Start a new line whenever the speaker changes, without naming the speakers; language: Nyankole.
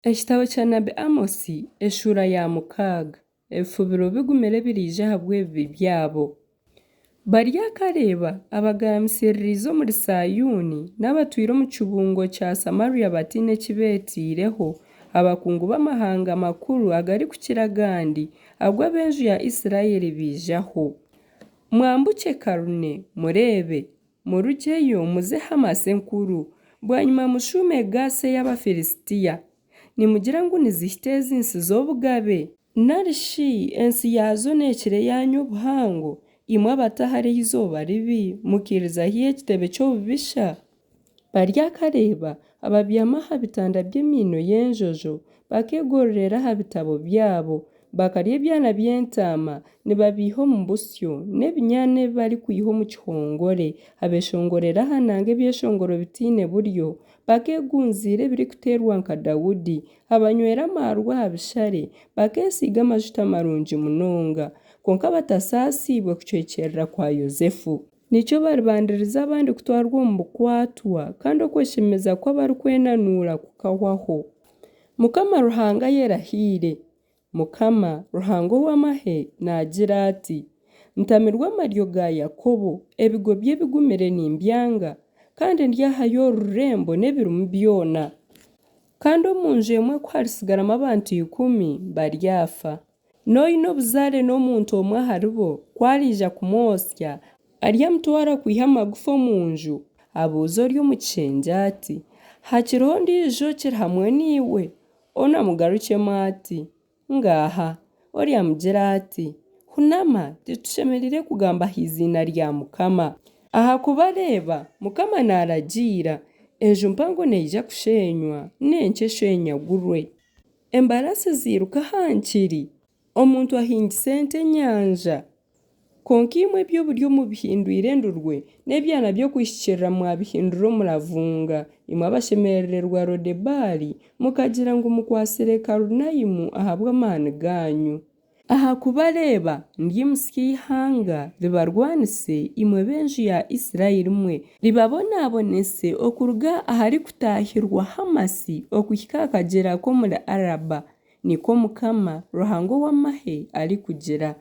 Ekitabo kya nabi Amosi eshuura ya mukaaga. Ebifubiro bigumire ebiriija ahabw'ebibi byabo. Baryakareeba abagaramisiririize omuri Saayuuni, n'abatwire omu kibungo kya Samaria bataine ki beetaireho, abakungu b'amahanga makuru agarikukira agandi, agu ab'enju ya Isiraeli baijaho. Mwambukye Kalune, mureebe, murugyeyo muze Hamasi enkuru, bwanyima mushuume Gaasa ey'Abafilistia. Nimugira ngu nizihita ezi nsi z'obugabe? Nari shi ensi yaazo neekira eyaanyu obuhango, imwe abata hare eizooba ribi, mukairiza haihi ekitebe ky'obubisha? Baryakareeba ababyama aha bitanda by'emiino y'enjojo, bakeegororera aha bitabo byabo, bakarya ebyana by'entaama nibabiiha omu busyo, n'ebinyana ebi barikwiha omu kihongore, abeeshongorera aha nanga ebyeshongoro bitaine buryo, bakeegunziira ebirikuteerwa nka Daudi, abanywera amaarwa aha bishare, bakeesiiga amajuta marungi munonga, kwonka batasaasiibwe kucwekyerera kwa Yosefu. Nikyo baribandiriza abandi kutwarwa omu bukwatwa, kandi okweshemeza kw'abarikwenanuura kukahwaho. Mukama Ruhanga ayerahiire, Mukama, Ruhanga ow'amahe, naagira ati, Ntamirwe amaryo ga Yakobo, ebigo bye ebigumire nimbyanga, kandi ndyahayo oru rurembo n'ebirimu byona. Kandi omu nju emwe ku haritsigaramu abantu ikumi, baryafa. N'oine obuzaare n'omuntu omwe aharibo, ku ariija kumwotsya, aryamutwara kwiha amagufa omu nju, abuuze ori omu kishengye ati, Hakiriho ondiijo okiri hamwe naiwe? Onu amugarukyemu ati, Ngaaha. Ori amugira ati, Hunama, titushemereire kugamba aha iziina rya Mukama. Ahakuba reeba, Mukama naaragiira, enju mpango neija kusheenywa, n'enkye esheenyagurwe. Embaraasi ziiruka aha nkiri? Omuntu ahingisa ente enyanja? Kwonka imwe eby'oburyo mubihindwire endurwe, n'ebyana by'okuhikiirira mwabihindura omuravunga. Imwe abashemerererwa Lodebaari, mukagira ngu mukwatsire Karunaimu ahabw'amaani gaanyu. Ahakuba reeba, ndyaimutsya eihanga, ribarwanise, imwe b'enju ya Isiraeli mwe, ribabonabonese okuruga aharikutaahirwa Hamasi okuhika aha kagyera k'omuri Araba, nikwo Mukama, Ruhanga ow'amahe arikugira.